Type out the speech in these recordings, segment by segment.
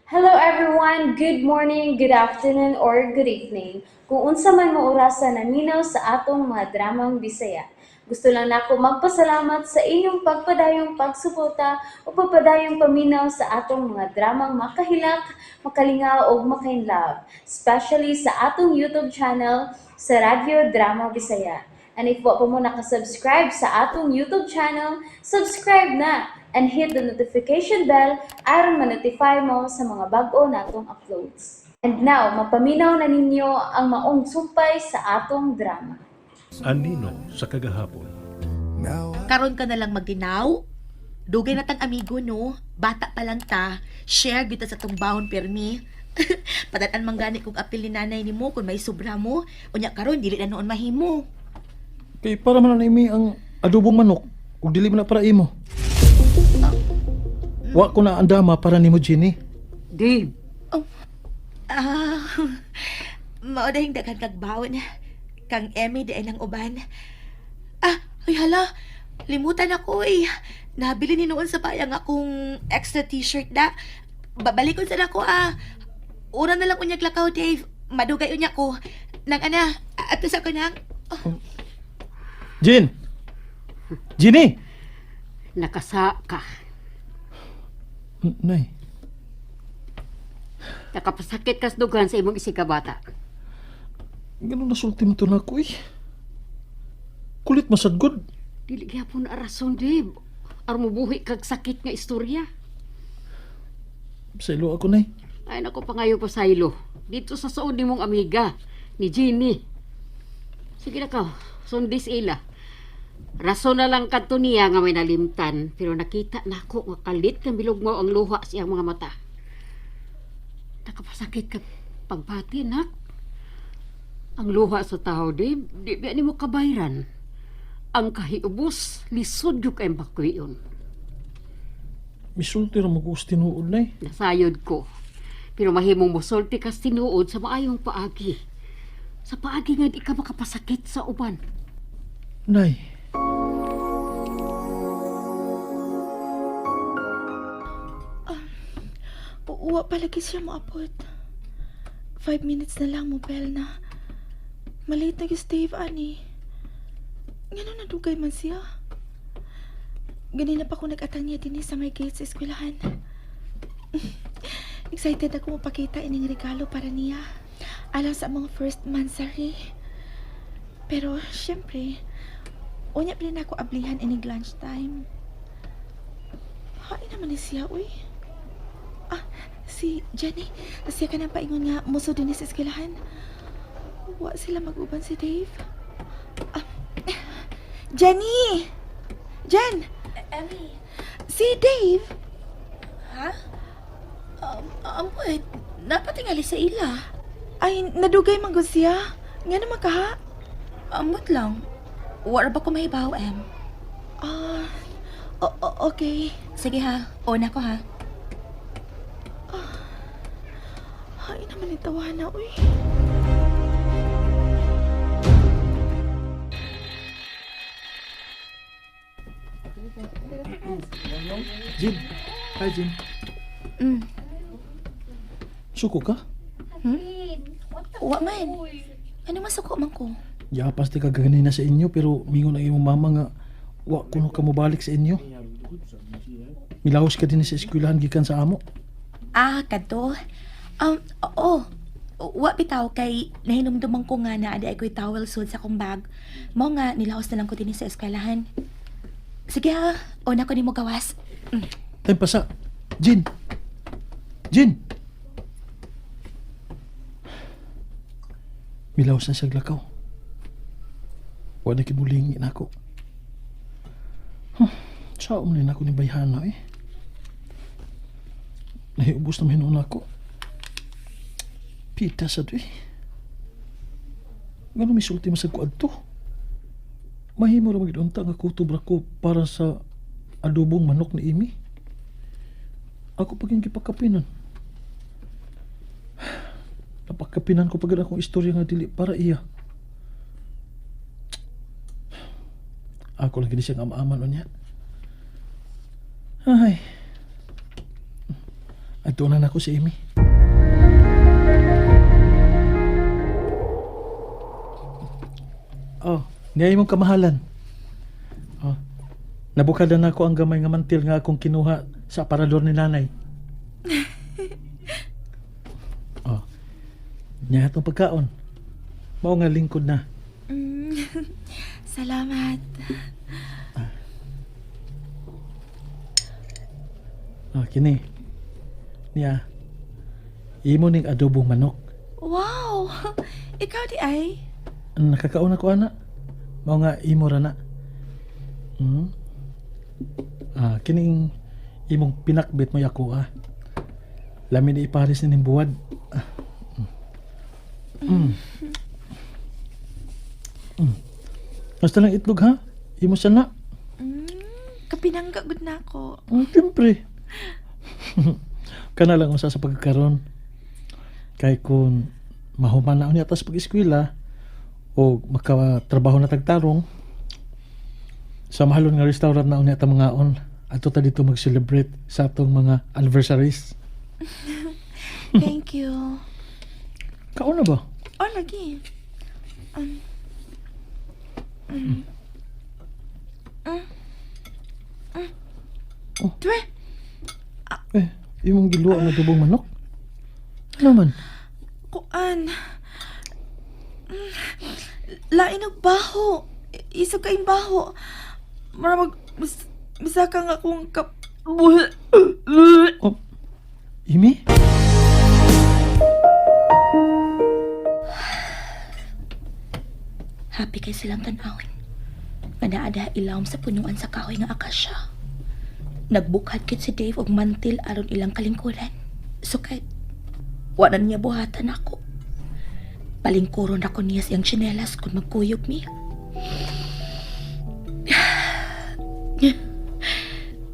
Hello everyone! Good morning, good afternoon, or good evening. Kung unsa man mo orasa naminaw sa atong mga dramang Bisaya. Gusto lang nako magpasalamat sa inyong pagpadayong pagsuporta o pagpadayong paminaw sa atong mga dramang makahilak, makalingaw ug makainlove, especially sa atong YouTube channel sa Radyo Drama Bisaya. And if wa pa mo nakasubscribe sa atong YouTube channel, subscribe na and hit the notification bell aron ma-notify mo sa mga bag-o natong uploads. And now, mapaminaw na ninyo ang maong sumpay sa atong drama. Anino sa kagahapon. Karon ka na lang magdinaw. Dugay na tang amigo, no? Bata pa lang ta. Share gyud ta sa tong bahon permi. Padatan man gani kog apil ni nanay nimo kung may sobra mo. Unya karon dili na noon mahimo. Kay para man na imi ang adobong manok ug dili man na para imo. Wa ko na andama para nimo, Jenny. Dave, Ah, mao dahing daghan kag baon. Kang Emmy di ay nang uban. Ah, ay hala. Limutan ako eh. Nabili ni noon sa bayang akong extra t-shirt na. Babalikon sa nako ah. Una na lang unyag lakaw, Dave. Madugay unya ko. Nang ana, ato sa ko nang. Jen. Jenny. Nakasa ka. Nay, Nakapasakit kas dugan sa imong isigabata. Ganun nasulti mo to na ako eh. Kulit masad gud. Dili gyapon na rason, Dave. Aron mobuhi kag sakit nga istorya. Sa ilo ako, nay. Ay nako, pangayo pa sa ilo. Dito sa suod ni mong amiga, ni Jenny. Sige na ka, sundis ila. Rason na lang kadto niya nga may nalimtan, pero nakita nako nga kalit nga bilog mo ang luha sa iyang mga mata. Nakapasakit ka pagbati, nak. Ang luha sa tao, di, di ba nimo kabayran? Ang kahiubos, lisod yung kay bakwion. Misulti ra mo ko sa tinuod, nay. Nasayod ko. Pero mahimong mosulti kas tinuod sa maayong paagi. Sa paagi nga di ka makapasakit sa uban. Nay. Uwa palagi siya moabot. 5 minutes na lang mo bell na. Malate na gyud si Dave ani. Ngano nadugay man siya? Ganina pa ko nag-atang niya dinhi sa may gate sa eskwelahan. Excited ako mapakita ining regalo para niya. Alang sa among first mansary. Pero, syempre, unya pa rin ako ablihan ining lunchtime. Hain naman ni siya, uy. Ah, si Jenny. Siya ka nang paingon nga muso din sa eskwelahan. Wa sila mag-uban si Dave. Ah, Jenny! Jen! Emmy. Si Dave! Ha? Wait. Napatingali sa ila. Ay, nadugay man gud siya. Nga naman ka ha? Amot lang. Wala ba ko mahibaw, Em? Ah, okay. Sige ha. Una ko ha. Ay, naman ni tawana, uy. Jen. Hi, Jen. Suko ka? Wa man. Ano masuko man ko? Yapas ti kaganina sa inyo pero mingon ang imong mama nga wa kuno ka mobalik sa inyo. Milaos ka din sa eskwelahan gikan sa amo. Ah, kadto. Oo. Wa bitaw kay nahinumduman ko nga na adi ko'y towel suit sa akong bag. Mao nga nilaos na lang ko dinhi sa eskwelahan. Sige ha, una ko nimo gawas. Time pasa. Jin. Jin. Milaos na siya lakaw. Wa na kimulingi na ako. Huh, sao man ako ni Bayhana eh. Nahiubos na mahinuon ako. Pita sa to eh. Ngano misulti masag ko adto? Mahimo ra magid unta nga kutob ra ko para sa adobong manok ni Amy. Ako pag yung gipakapinan. Napakapinan ko pag akong istorya nga dili para iya. Ako lang gini siyang ama-aman niya. Ay. At Adto na nako si Amy. Oh, niya imong kamahalan. Oh, nabukad na nako ang gamay nga mantil nga akong kinuha sa aparador ni nanay. Oh, niya atong pagkaon. Mao nga lingkod na. Salamat. Ah, kini. Niya. Imo ning adobong manok. Wow! Ikaw di ay? Nakakaon ako ana. Mao nga imo ra na. Ah, kining imong pinakbit mo ako ah. Lami ni ipares ni ning buwad. Ah. Mm. Mm. Basta lang itlog ha. Imo siya na. Kapinangga gud na ako. Siyempre. Kana lang usa sa pagkakaron. Kay kung mahuman na unya tas pag-eskwela o makatrabaho na tagtarong sa mahalon nga restaurant na unya ta mangaon adto ta dito mag-celebrate sa atong mga anniversaries. Thank you. Kaon na ba? Oh, lagi. Mm. Mm. Oh. Dwe, Eh, imong giluwa ang adobong manok. Ano man? kuan. Lain og baho. Isog kayong baho. Mara mag... Misaka nga akong kap... Oh, Imi? Happy kay silang tan-awon. Nga naa diha ilawom sa punuan sa kahoy nga akasya. Nagbukhat kit si Dave og mantil aron ilang kalingkuran. Sukad, wa na niya buhatan ako. Palingkuron ako niya siyang tsinelas kung magkuyog niya.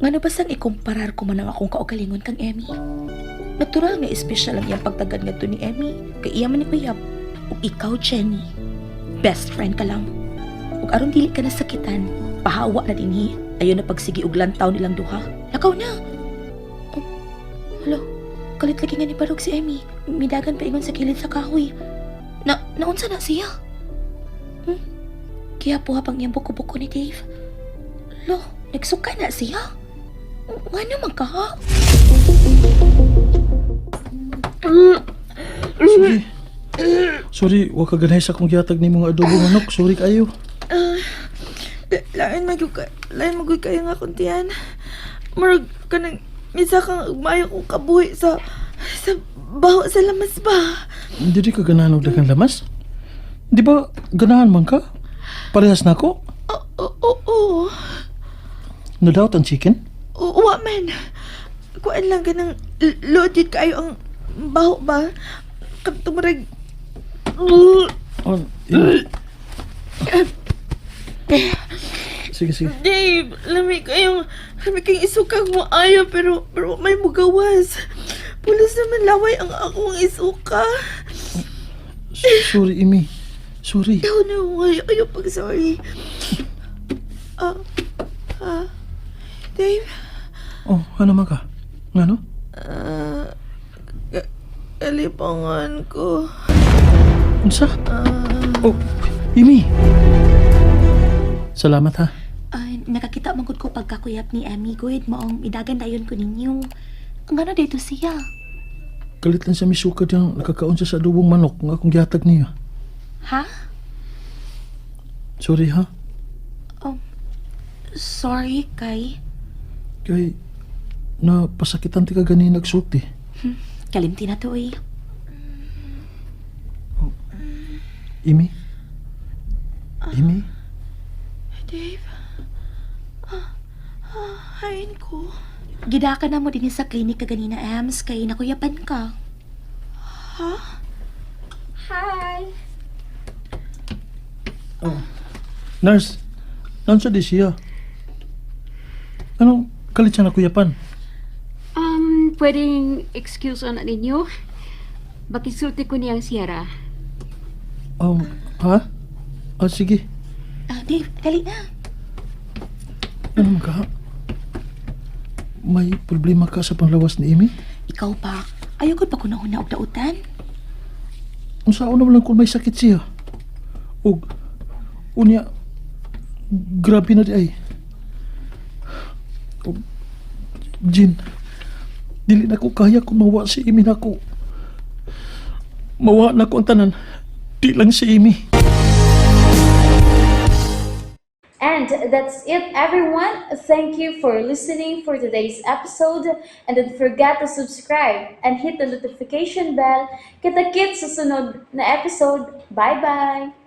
Ngano ba sang ikumparar ko man ang akong kaugalingon kang Emmy? Natural nga espesyal ang iyang pagtagad ngadto ni Emmy kay iya man ni kuyab. Ug ikaw, Jenny, best friend ka lang. Ug aron dili ka nasakitan, pahawa na dinhi. Ayon na pagsigi og lantaw nilang duha. Lakaw na. Oh, hala, kalit lagi nga ni Barog si Emmy. Midagan paingon sa kilid sa kahoy. Na naunsa na siya? Hmm? Kaya puha pang iyang buko-buko ni Dave. Lo, nagsuka na siya. Ngano man ka ha? Sorry. Sorry, wa ka ganahay sa akong gihatag nimo nga adobong manok. Sorry kayo. Lain magyud ka, lain magyud kayo nga kuntian. Murag kanang misa kang maayo kong kabuhi sa baho sa lamas ba. Hindi di ka ganahan og daghang lamas? Di ba ganahan man ka? Parehas na ako? Oo, oo, oo. No doubt ang chicken? Wa man. Kuan lang ganang loaded kayo ang baho ba. Kadto murag Oh, eh. Sige, sige. Dave, lami kayong isukag mo ayo pero pero may mugawas. Pulos naman laway ang akong isuka. Sorry, Amy. Sorry. Ikaw na ay ayaw pag sorry. Ah, ah, Dave, Oh, ano man ka? Ngano? ah, kalipangan ko. Unsa? Ah, Oh, Amy. Salamat ha. Ay, nakakita man gud ko pagkakuyap ni Emmy Good, maong idagan dayon ko ninyo. Ngano dito siya? Kalit lang sa misukad yung nakakaon siya sa adobong manok nga akong gihatag niya. Ha? Sorry ha. Sorry, kay. Kay napasakitan ti ka gani nagsulti. Kalimti na to eh. Amy? Amy? Dave, ah, ah, hain ko. Gidaka na mo din sa klinik kaganina, Ems, kay nakuyapan ka. Ha? Hi! Nurse, nansa di siya? Anong kalit siya nakuyapan? Pwedeng excuse na ninyo? Bakisulti ko niyang siyara. Ha? Ah, sige. Ah, Dave, dali na. Ano man ka? May problema ka sa panglawas ni Amy? Ikaw pa, ayaw ko pa kunahuna og dautan. Unsaon naman lang kung may sakit siya. Ug unya, grabe na di ay. Ug, Jean, dili na ko kaya kung mawa si Amy nako. Mawa na ko ang tanan. Di lang si Amy. And that's it, everyone. Thank you for listening for today's episode. And don't forget to subscribe and hit the notification bell. Kita-kits sa sunod na episode. Bye-bye!